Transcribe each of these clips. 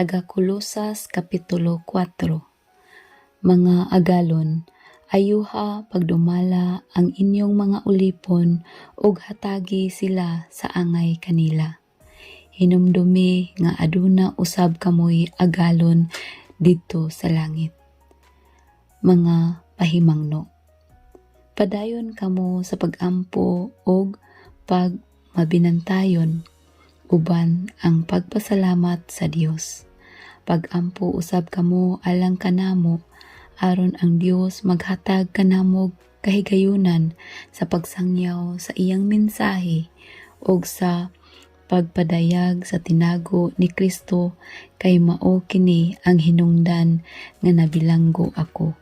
Taga Kolosas Kapitulo 4. Mga agalon, ayuha pagdumala ang inyong mga ulipon ug hatagi sila sa angay kanila. Hinumdumi nga aduna usab kamoy agalon didto sa langit. Mga pahimangno. Padayon kamo sa pag-ampo ug pagmabinantayon uban ang pagpasalamat sa Dios. Pag-ampo usab kamo alang kanamo aron ang Dios maghatag kanamog kahigayunan sa pagsangyaw sa iyang mensahe ug sa pagpadayag sa tinago ni Kristo, kay mao kini ang hinungdan nga nabilanggo ako.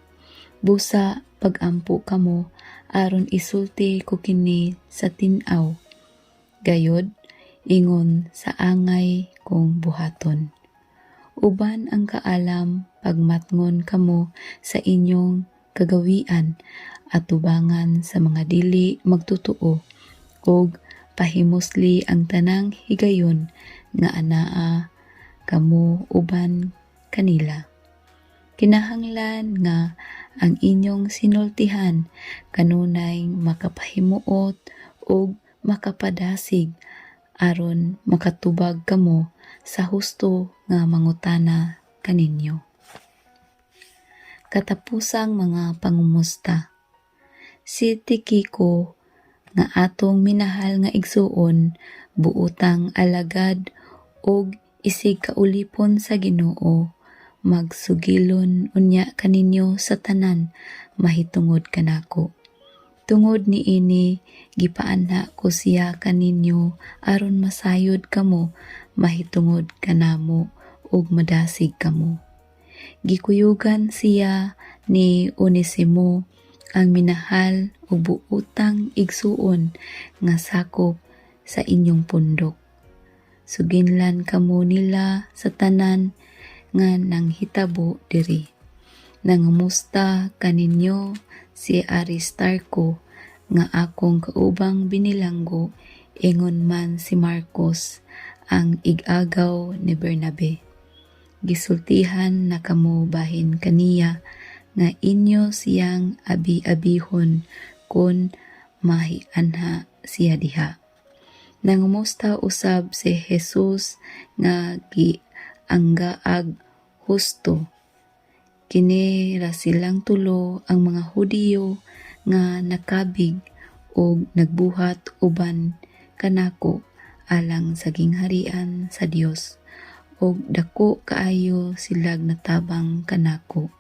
Busa pag-ampo kamo aron isulti ko kini sa tin-aw gayod ingon sa angay kong buhaton. Uban ang kaalam, pagmatngon kamo sa inyong kagawian atubangan sa mga dili magtotoo ug pahimusli ang tanang higayon nga anaa kamo uban kanila. Kinahanglan nga ang inyong sinultihan kanunay makapahimuot ug makapadasig aron makatubag kamo sa husto nga mangutana kaninyo. Katapusang mga pangumusta. Si Tikiko nga atong minahal nga igsuon, buotang alagad ug isig kaulipon sa Ginoo, magsugilon unya kaninyo sa tanan mahitungod kanako. Tungod niini gipaanha ko siya kaninyo aron masayod kamo mahitungod kanamo ug madasig kamo. Gikuyugan siya ni Onesimo, ang minahal ug buotang igsuon nga sakop sa inyong pundok. Suginlan kamo nila sa tanan nga nanghitabo diri. Nangumusta kaninyo si Aristarco nga akong kaubang binilanggo, ingon man si Marcos, ang ig-agaw ni Bernabe. Gisultihan na kamo bahin kaniya nga inyo siyang abi-abihon kon mahianha siya diha. Nangumusta usab si Jesus nga gianggaag Husto. Kini ra silang tulo ang mga Hudiyo nga nakabig ug nagbuhat uban kanako alang sa gingharian sa Dios, ug dako kaayo silag natabang kanako.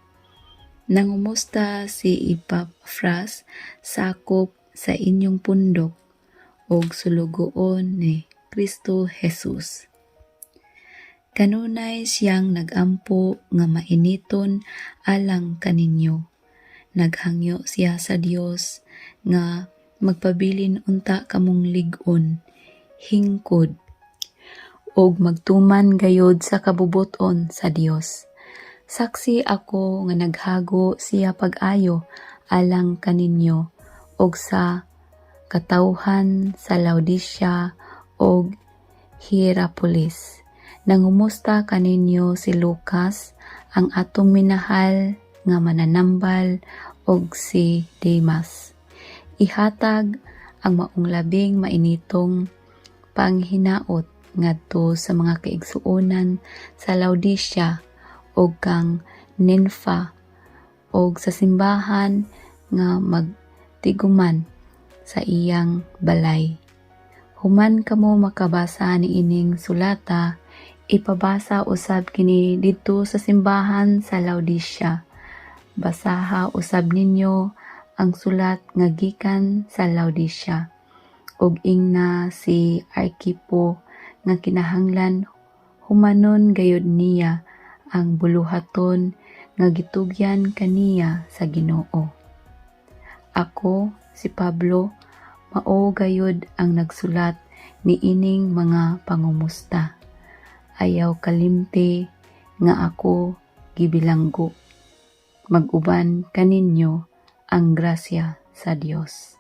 Nangumusta si Epafras, sakop sa inyong pundok ug sulugoon ni Kristo Jesus. Kanunay siyang nagampo nga mainiton alang kaninyo. Naghangyo siya sa Dios nga magpabilin unta kamong lig-on, hingkod, ug magtuman gayod sa kabubut-on sa Dios. Saksi ako nga naghago siya pag-ayo alang kaninyo ug sa katawhan sa Laodicea ug Hierapolis. Nangumusta kaninyo si Lucas, ang atong minahal nga mananambal, ug si Demas. Ihatag ang maong labing mainitong panghinaot ngadto sa mga kaigsuonan sa Laodicea ug kang Ninfa ug sa simbahan nga magtiguman sa iyang balay. Human kamo makabasa niining sulata, ipabasa usab kini didto sa simbahan sa Laodicea. Basaha usab ninyo ang sulat nga gikan sa Laodicea ug ingna si Arkipo nga kinahanglan humanon gayud niya ang buluhaton nga gitugyan kaniya sa Ginoo. Ako, si Pablo, mao gayud ang nagsulat niining mga pangumusta. Ayaw kalimti nga ako gibilanggo. Mag-uban kaninyo ang grasya sa Dios.